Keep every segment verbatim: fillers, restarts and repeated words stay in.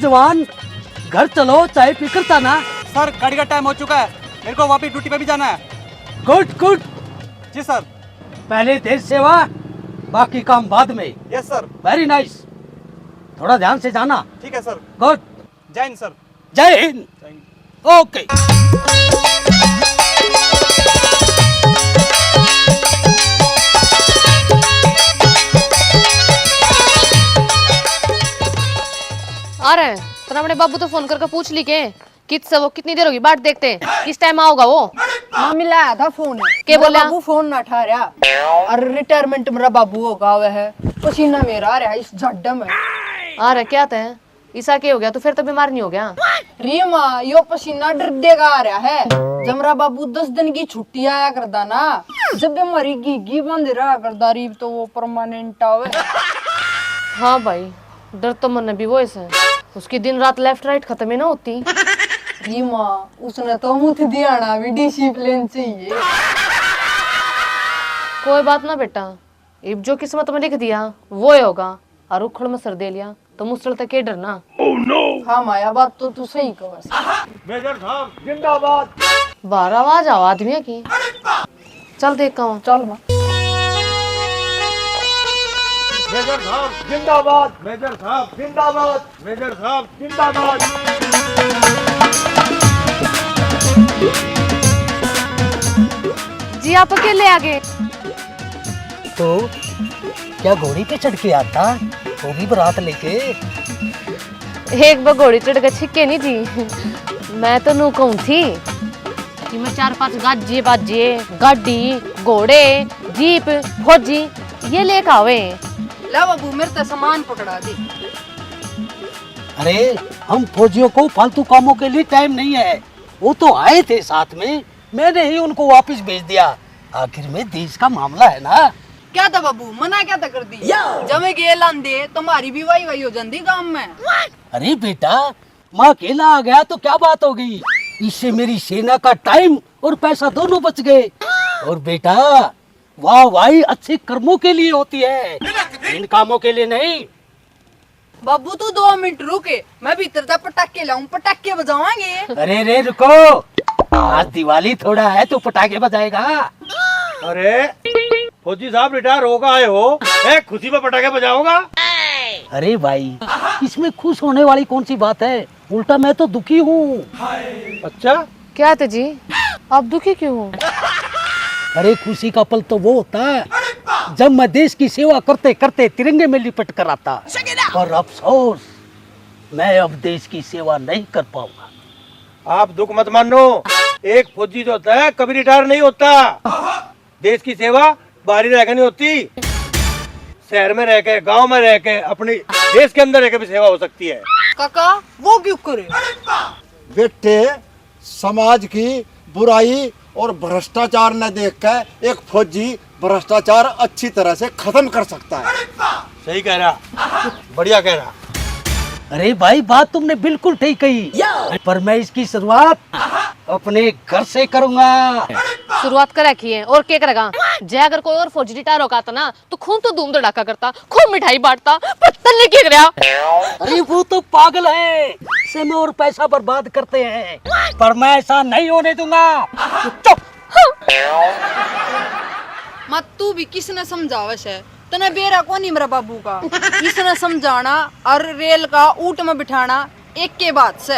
जवान, घर चलो, चाय पी कर जाना। सर, गाड़ी का टाइम हो चुका है, मेरे को वापस ड्यूटी पे भी जाना है। Good good. जी सर। पहले देश सेवा, बाकी काम बाद में। Yes sir. Very nice. थोड़ा ध्यान से जाना। ठीक है सर। गुड। जय हिंद सर। जय हिंद। जय हिंद। ओके। आ रहे हैं। तने अपने बाबू तो फोन करके पूछ ली के? कित से वो, कितनी देर होगी बाट देखते हैं, किस टाइम आओगा वो? मामी लाया था फोन। के मेरा बोला? बाबू फोन ना उठा रहा। अरे रिटायरमेंट मेरा बाबू होगा वह है। पसीना मेरा आ रहा है इस झड्ड में। आ रहा क्या तै? इसा के हो गया? तू फिर तो बीमार नहीं हो गया? री माँ, यो पसीना डर देगा आ रहा है। जब मेरा बाबू दस दिन की छुट्टी आया करदा ना, जब भी हमारी घी घी बंद रहा करदा रीब तो वो परमानेंट आवे। हाँ भाई, डर तो मन्ने भी वो से। उसकी दिन रात लेफ्ट राइट खत्म ही ना होती। री माँ, उसने तो मुथ दियाना भी डिसिप्लिन चाहिए। कोई बात ना बेटा, इब जो किस्मत में लिख दिया वो ही होगा। और उखड़ में सर दे लिया तो मुसल तक के डरना। हाँ माया, बात तो तू सही कह। मेजर साहब जिंदाबाद। बाहर आवाज आओ आदमियों की। चल देख कौन। चल माँ। मेजर साहब जिंदाबाद, मेजर साहब जिंदाबाद, मेजर साहब जिंदाबाद। जी, आप अकेले आ गए? तो क्या घोड़ी पे चढ़ के आता, वो भी बारात लेके? एक बार घोड़ी चढ़ के छिक्के नहीं जी। मैं तो नू कहूँ थी कि मैं चार पांच गाजे बाजे, गाड़ी, घोड़े, जीप, फौजी ये लेके आवे। ला बाबू, मेरे ते सामान पकड़ा दे। अरे, हम फौजियों को फालतू कामों के लिए टाइम नहीं है। वो तो आए थे साथ में, मैंने ही उनको वापस भेज दिया। आखिर में देश का मामला है ना। क्या था बाबू, मना क्या था कर दी? जब मैं गेल आंदे तो हमारी भी वाई वाई हो जाती गांव में। अरे बेटा, मैं अकेला आ गया तो क्या बात हो गई? इससे मेरी सेना का टाइम और पैसा दोनों बच गए। और बेटा, वाह वाही अच्छे कर्मों के लिए होती है, इन कामों के लिए नहीं। बाबू, तू दो मिनट रुक, मैं भीतर तक पटाखे लाऊं, पटाखे बजावांगे। अरे रे, रुको, आज दिवाली थोड़ा है, तू पटाखे बजाएगा? अरे फौजी साहब, रिटायर होकर आए हो, ए, खुशी में पटाखे बजाओगा? अरे भाई, इसमें खुश होने वाली कौन सी बात है? उल्टा मैं तो दुखी हूँ। अच्छा? क्या थे जी, आप दुखी क्यों हो? अरे, खुशी का पल तो वो होता है जब मैं देश की सेवा करते करते तिरंगे में लिपट कर आता। पर अफसोस, मैं अब देश की सेवा नहीं कर पाऊंगा। आप दुख मत मानो, एक फौजी जो होता है कभी रिटायर नहीं होता। देश की सेवा बाहरी रह के नहीं होती, शहर में रह के, गांव में रह के, अपनी देश के अंदर रह के भी सेवा हो सकती है। काका, वो क्यों करे? बेटे, समाज की बुराई और भ्रष्टाचार न देख के एक फौजी भ्रष्टाचार अच्छी तरह से खत्म कर सकता है। सही कह रहा, बढ़िया कह रहा। अरे भाई, बात तुमने बिल्कुल ठीक कही, पर मैं इसकी शुरुआत अपने घर से करूंगा। शुरुआत कर रखी है, और क्या करेगा? जय अगर कोई और फौजी रिटायर होगा तो ना, तो खूब तो धूम धड़ाका करता, खूब मिठाई बांटता, पर तन्ने क्या करया? अरे वो तो पागल है, समय और पैसा बर्बाद करते हैं, पर मैं ऐसा नहीं होने दूंगा। चुप। मत तू भी किसने समझावे से? तने बेरा कोनी मेरा बाबू का। इसने समझाना और रेल का ऊँट में बिठाना एक के बात से।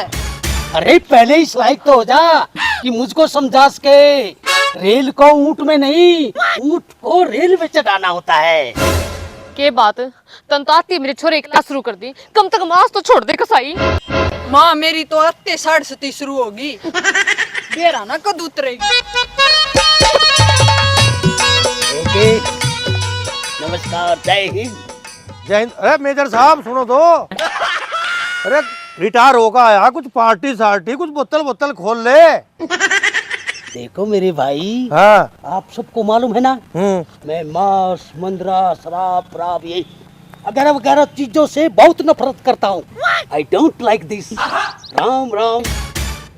अरे पहले इस लायक तो हो जा कि मुझको समझा सके। रेल को ऊँट में नहीं, ऊँट को रेल में चढ़ाना होता है। के बात? तन तो आती मेरे छोरे की क्लास शुरू कर दी, कम से कम आज तो छोड़ दे कसाई। माँ, मेरी तो आते साढ़े सती शुरू होगी। बेरा ना कद उतरेगी। ओके, नमस्कार, जय हिंद। जय हिंद। अरे मेजर साहब, सुनो तो। अरे रिटायर होकर आया, कुछ पार्टी सार्टी, कुछ बोतल बोतल खोल ले। देखो मेरे भाई, हाँ। आप सबको मालूम है ना, हम्म। मैं मांस, मंदरा, शराब, पराब, ये वगैरह वगैरह चीजों से बहुत नफरत करता हूँ। I don't like this। Ram राम,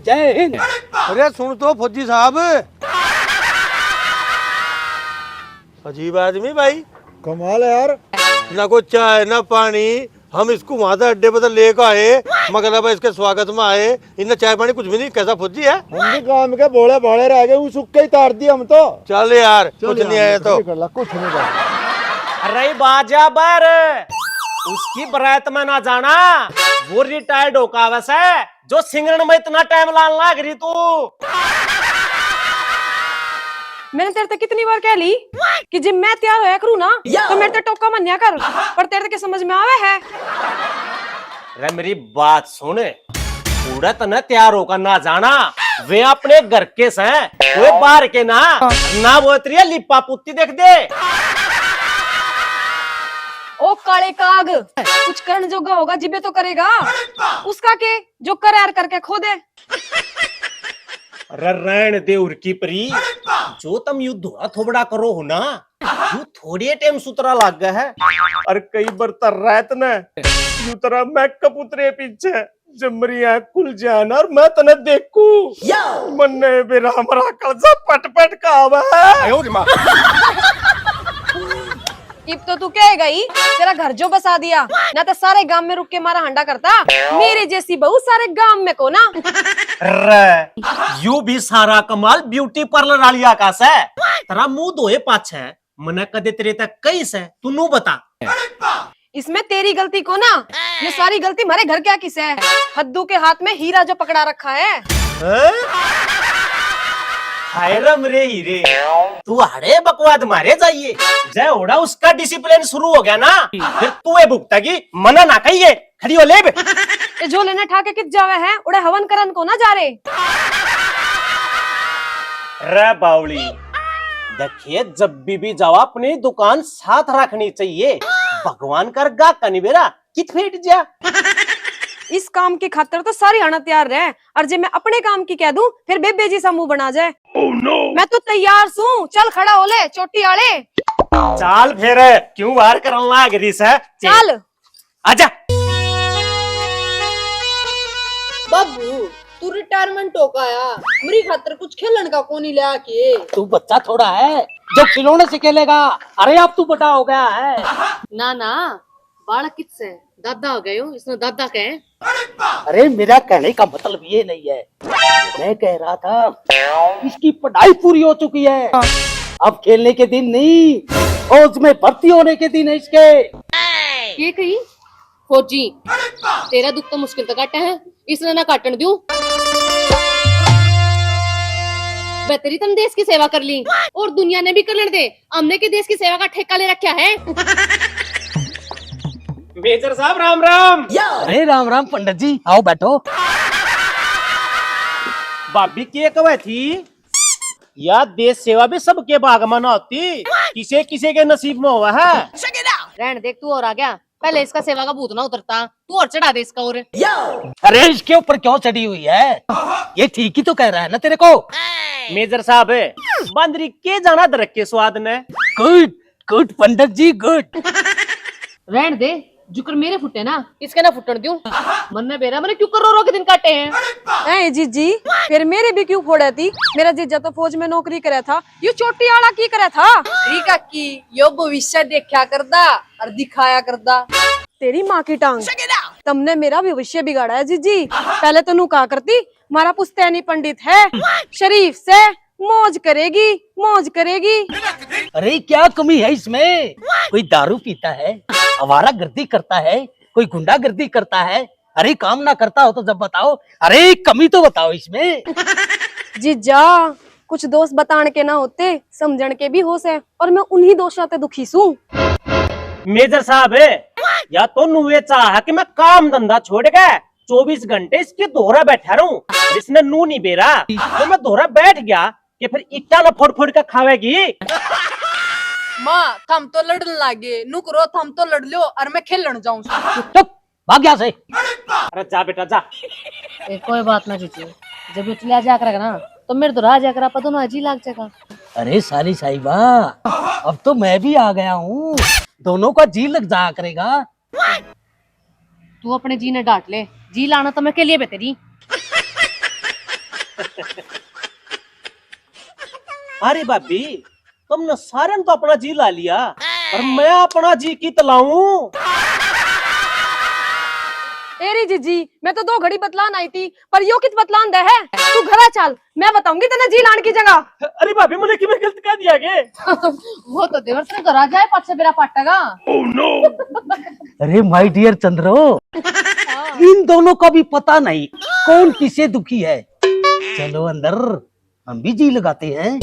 जय हिंद। अरे सुन तो फौजी साहब, अजीब आदमी भाई। कमाल है यार। ना कोई चाय, ना पानी, हम इसको वहां से अड्डे पर से लेकर आए, मतलब इसके स्वागत में आए, इन्हें चाय पानी कुछ भी नहीं। कैसा फौजी है? हम भी काम के भोले भाले रह गए, वो सुक्के ही तार दिए हम तो। चल यार, चल कुछ यार, नहीं आया कुछ तो। नहीं कर ला, कुछ नहीं कर ला। अरे बाजा बर, उसकी बारात में ना जाना, वो रिटायर्ड होकर आवे से, जो सिंगरण में इतना टाइम लान लाग रही तू। मैंने तेरे ते कितनी बार कह ली कि जब मैं तैयार होया करूँ ना, तो मेरे ते टोका मन्या कर, पर तेरे ते के समझ में आवे है? रे मेरी बात सुन, उड़े तने तैयार होकर ना जाना, वे अपने घर के से, वे बाहर के ना, ना वो तेरी लिपा पुत्ती देख दे। ओ काले काग, कुछ करण जोगा होगा जिबे तो करेगा, उसका के जो करे यार करके खो दे। अरे रहन दे उरकी परी, जो तुम यू धोरा थोबड़ा करो हो ना, यू थोड़े टाइम सुतरा लाग गया है। और कई बार तो रात ने यू तेरा मेकअप उतरे पीछे जब मेरी आँख खुल जाए ना और मैं तने देखूं, मन्ने बेरा मरा कलजा पट पट का आवे है। इब तो तू कहेगा ही, तेरा घर जो बसा दिया, ना तो सारे गांव में रुक के मारा हांडा करता। मेरे जैसी बहू सारे गांव में को ना। रे, यू भी सारा कमाल ब्यूटी पार्लर वाली आकाश है। तेरा मुंह धोए पाछे मने कदे तेरे तक कही से, तू नू बता। इसमें तेरी गलती को ना, ये सारी गलती मारे घर क्या किसे है? फद्दू के हाथ में हीरा जो पकड़ा रखा है। हैं? हाय राम रे हीरे, तू हड़े बकवाद मारे जाइए। जय ओड़ा उसका डिसिप्लिन शुरू हो गया ना, फिर तू ये भुगतेगी, मना ना कहिए। खड़ी हो ले बे। ये झोले ने ठा के कित जावे है, उड़े हवन करन को ना जा रे। रे बावली, देखिए जब भी, भी जावा अपनी दुकान साथ रखनी चाहिए। भगवान कर गा कनी बेरा कित फेट जा। इस काम की खातर तो सारी हाणा तैयार रहे, और जे मैं अपने काम की कह दूं, फिर बेबे जी सा मुंह बना जाए। मैं तो तैयार सूं, चल खड़ा हो ले चोटी आले। चाल फिर, क्यों वार करन लाग रही से? चल। आजा। बाबू, तू रिटायरमेंट होकर आया, मेरी खातर कुछ खेलन का कोनी ले आके? तू बच्चा थोड़ा है जो खिलौने से खेलेगा। अरे अब तू बड़ा हो गया है। ना ना, बालक किससे? दादा हो गए हो, इसने दादा कहे। अरे मेरा कहने का मतलब ये नहीं है, मैं कह रहा था इसकी पढ़ाई पूरी हो चुकी है, अब खेलने के दिन नहीं, फौज में भर्ती होने के दिन है इसके। ये कही फौजी, तेरा दुख तो मुश्किल तै काटे है, इसने ना काटन दूं। बेहतरी तन देश की सेवा कर ली और दुनिया ने भी कर लेने दे, हमने के देश की सेवा का ठेका ले रखा है। मेजर साहब राम राम। अरे राम राम पंडित जी, आओ बैठो। भाभी के कहे थी, या देश सेवा भी सबके भाग में ना होती, किसे किसे के नसीब में हुआ है। रहन दे, तू और आ गया, पहले इसका सेवा का भूत ना उतरता, तू और चढ़ा दे इसका और। अरे इसके ऊपर क्यों चढ़ी हुई है, ये ठीक ही तो कह रहा है ना तेरे को। मेजर साहब, बंदरी के जाना दरक के स्वाद ने। गुड, गुड पंडित जी, गुड। रहन दे, जुकर मेरे फुटे ना, इसके ना फुटन दूं। मन्ने बेरा, मैंने क्यों कर रो रो के दिन काटे हैं? ए जीजी, फिर मेरे भी क्यों फोड़ा थी? मेरा जीजा तो फौज में नौकरी करे था, यू चोटी आला की करे था? री काकी, यो भविष्य देखा करदा और दिखाया करदा। तेरी माँ की टांग, तुमने मेरा भविष्य बिगाड़ा है जीजी। पहले तो नू कहा करती, मारा पुश्तैनी पंडित है, शरीफ से, मौज करेगी, मौज करेगी। अरे क्या कमी है इसमें? कोई दारू पीता है, आवारागर्दी करता है, कोई गुंडागर्दी करता है। अरे काम ना करता हो तो जब बताओ। अरे कमी तो बताओ इसमें। जीजा, कुछ दोष बताण के ना होते, समझण के भी होश है, और मैं उन्हीं दोषां ते दुखी सूं। मेजर साहब, या तो नुए चाह कि मैं काम धंधा छोड़ के चौबीस घंटे इसके धोरा बैठा रहूं, इसने नू नहीं बेरा। तो मैं धोरा बैठ गया कि फिर ईटा ना फोड़ फोड़ के खावेगी। माँ, थम तो लड़न लागे, नुकरो थम तो लड़ लो और मैं खेलन जाऊं। चुप, भाग यहाँ से। अरे जा बेटा जा। ए, कोई बात ना जीजी, जब ये चला जा करेगा ना तो मेरे तो रह जा कर, आप दोनों जी लाग जाएगा। अरे साली साहिबा, अब तो मैं भी आ गया हूँ, दोनों का जी लग जाया करेगा। तू अपने जी ने डांट ले, जी लाना तो मैं के लिए बेहतरी। अरे भाभी, तुमने सारे ने तो अपना जी ला लिया, पर मैं अपना जी कित लाऊं? मेरी जीजी, मैं तो दो घड़ी बतलान आई थी, पर यो कित बतलान दे है? तू घरा चल, मैं बताऊंगी तने जी लान की जगह। अरे भाभी, मैंने किमें गलत कह दिया के? वो तो देवर से घर आ जाए, पाछे बेरा पाटेगा। अरे माय डियर चंद्रो, इन दोनों का भी पता नहीं कौन किसे दुखी है। चलो अंदर, हम भी जी लगाते हैं।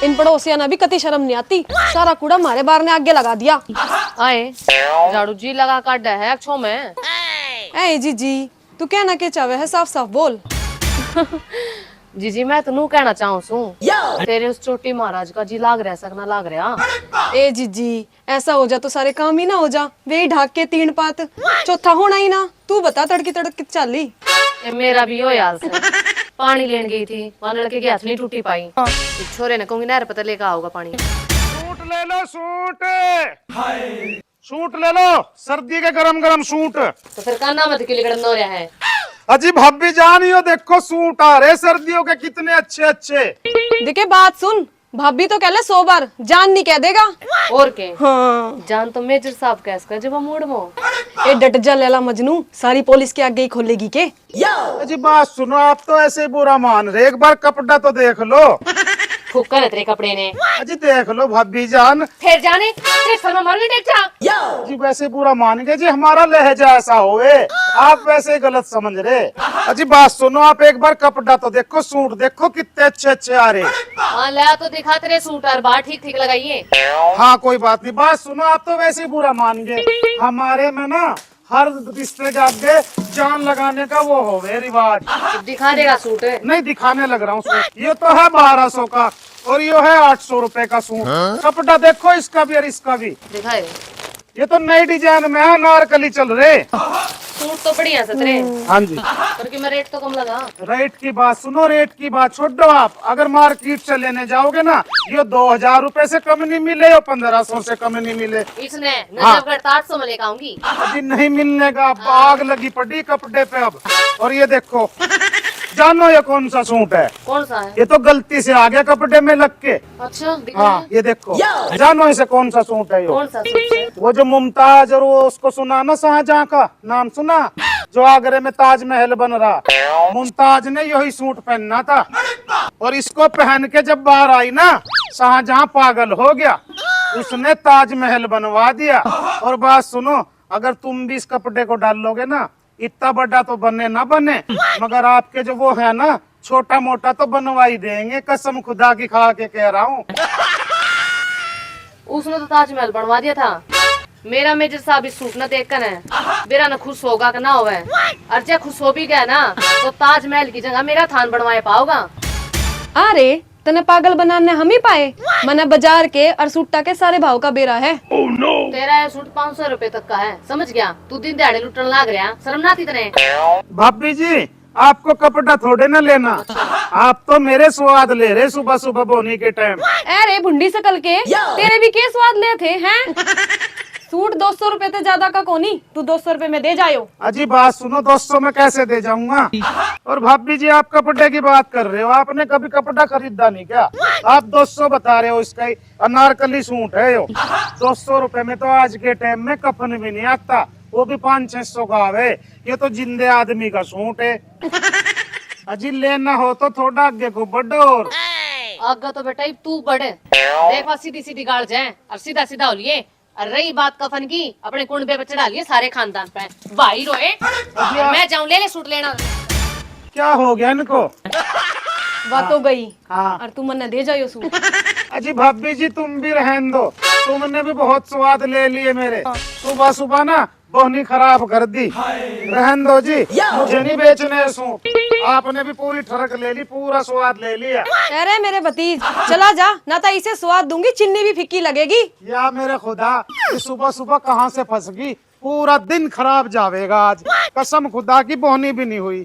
इन पड़ोसियां ने भी कती शर्म नहीं आती, सारा कूड़ा मारे बार ने आगे लगा दिया। आए, झाड़ू जी लगा काढ़ा है अक्षो में। ए जीजी, तू कहना के चाहे है, साफ साफ बोल। जीजी, मैं तो नू कहना चाहूँ सू, तेरे उस चोटी महाराज का जी लाग रहा सक ना लाग रहा? ए जीजी, ऐसा हो जा तो सारे काम ही ना हो जा, वे ही ढाक के तीन पात, चौथा होना ही ना। तू बता, तड़की तड़क कित चाली? ए, मेरा भी यो हाल से। पानी लेन गई थी, वहां नलके की हथनी टूटी पाई। छोरे ने कहूंगी, नहर पता लेकर आओगा पानी। सूट ले लो, सूट। सूट ले लो, सर्दी के गरम गरम सूट। तो फिर काना मत क्यों लिकड़न हो रहा है? अजी भाभी जान, यो देखो सूट आ रहे सर्दियों के, कितने अच्छे अच्छे। देखे, बात सुन, भाभी तो कह ले सौ बार, जान नहीं कह देगा। और के? हाँ। जान तो मेजर साहब कह सका जब मूड में हो। ए डट जा लैला मजनू, सारी पुलिस के आगे ही खोलेगी के? अजी बात सुनो, आप तो ऐसे ही बुरा मान रहे, एक बार कपड़ा तो देख लो। फुक्का है तेरे कपड़े ने। अजी देख लो भाभी जान। फिर जाने, तेरे सर में मारूंगी, देख जा। जी वैसे बुरा मान गए जी, हमारा लहजा ऐसा होए, आप वैसे ही गलत समझ रहे। अजी बात सुनो, आप एक बार कपड़ा तो देखो, सूट देखो कितने अच्छे अच्छे आ रहे। हाँ, ला तो दिखा तेरे सूट और बाहर ठीक ठीक लगाइए। हाँ कोई बात नहीं, बात सुनो, आप तो वैसे ही बुरा मान गए। हमारे में ना हर रिश्ते के आगे जान लगाने का वो होवे रिवाज। दिखा देगा सूट। नहीं, दिखाने लग रहा हूँ सूट। ये तो है बारह सौ का और ये है आठ सौ रुपए का सूट। कपड़ा देखो इसका भी और इसका भी। दिखाए। ये तो नई डिजाइन में है, अनारकली चल रहे। सूट तो बढ़िया से तेरे। हाँ जी। पर कि मैं रेट तो कम लगा। रेट की बात सुनो, रेट की बात छोड़ दो आप। अगर मार्केट से लेने जाओगे ना, ये दो हजार रुपए से कम नहीं मिले, ये पन्द्रह सौ से कम नहीं मिले। इसने हाँ। नजफगढ़ तो आठ सौ में लेकर आऊंगी। अभी नहीं मिलने का, अब आग लगी पड़ी कपड़े पे अब। और ये देखो, जानो ये कौन सा सूट है? कौन सा है? ये तो गलती से आ गया कपड़े में लग के। अच्छा, दिखा। हाँ, ये देखो, जानो इसे कौन सा सूट है यो? कौन सा सूट है? वो जो मुमताज और वो उसको सुना ना शाहजहां का नाम सुना, जो आगरे में ताजमहल बन रहा, मुमताज ने यही सूट पहनना था। और इसको पहन के जब बाहर आई ना, शाहजहां पागल हो गया, उसने ताजमहल बनवा दिया। और बात सुनो, अगर तुम भी इस कपड़े को डालोगे ना, इतना बड़ा तो बने ना बने, मगर आपके जो वो है ना, छोटा मोटा तो बनवा ही देंगे, कसम खुदा की खा के कह रहा हूँ। उसने तो ताजमहल बनवा दिया था। मेरा मेजर साहब इस सूट न देख कर है, बेरा न खुश होगा कि ना होवे। और जे खुश हो भी गया ना, तो ताजमहल की जगह मेरा थान बनवाए पाओगा। अरे, तने पागल बनाने हम ही पाए। मने बाजार के और सूटा के सारे भाव का बेरा है। तेरा ये सूट पाँच सौ रुपए तक का है, समझ गया? तू दिन दिहाड़े लुटन लाग रहा, शर्म ना आती तने? भाभी जी, आपको कपड़ा थोड़े ना लेना, आप तो मेरे स्वाद ले रहे सुबह सुबह बोनी के टाइम। अरे भुंडी शकल के, तेरे भी के स्वाद ले थे हैं? सूट दो सौ रुपए ते ज्यादा का कोनी, तू दो सौ रुपए में दे जायो। अजी बात सुनो, दो सौ में कैसे दे जाऊंगा? और भाभी जी, आप कपड़े की बात कर रहे हो, आपने कभी कपड़ा खरीदा नहीं क्या? आप दो सौ बता रहे हो इसका ही, अनारकली सूट है यो। दो सौ रुपए में तो आज के टाइम में कफन भी नहीं आता, वो भी पाँच छह सौ का आवे। ये तो जिंदे आदमी का सूट है। अजी लेना हो तो थोड़ा आगे को बढ़ो और। आगे तो बेटा इब तू बढ़, देख वहाँ सीधी सीधी गाल जाए और सीधा सीधा हो लिए। और रही बात कफन की, अपने कुंडे पे चढ़ा लिए सारे खानदान पे। भाई रोए, और मैं जाऊं ले ले सूट लेना। क्या हो गया इनको? बात हो गई। हाँ। और तू मन्ने दे जायो सूट। अजी भाभी जी, तुम भी रहन दो, तुमने भी बहुत स्वाद ले लिए मेरे। सुबह सुबह ना बोहनी खराब कर दी। रहन दो जी, मुझे नहीं बेचने हैं सूट। आपने भी पूरी ठरक ले ली, पूरा स्वाद ले लिया। अरे मेरे भतीज, चला जा, ना तो इसे स्वाद दूंगी, चीनी भी फीकी लगेगी। या मेरे खुदा, ये सुबह सुबह कहाँ से फंस गई? पूरा दिन खराब जावेगा आज। कसम खुदा की बोहनी भी नहीं हुई।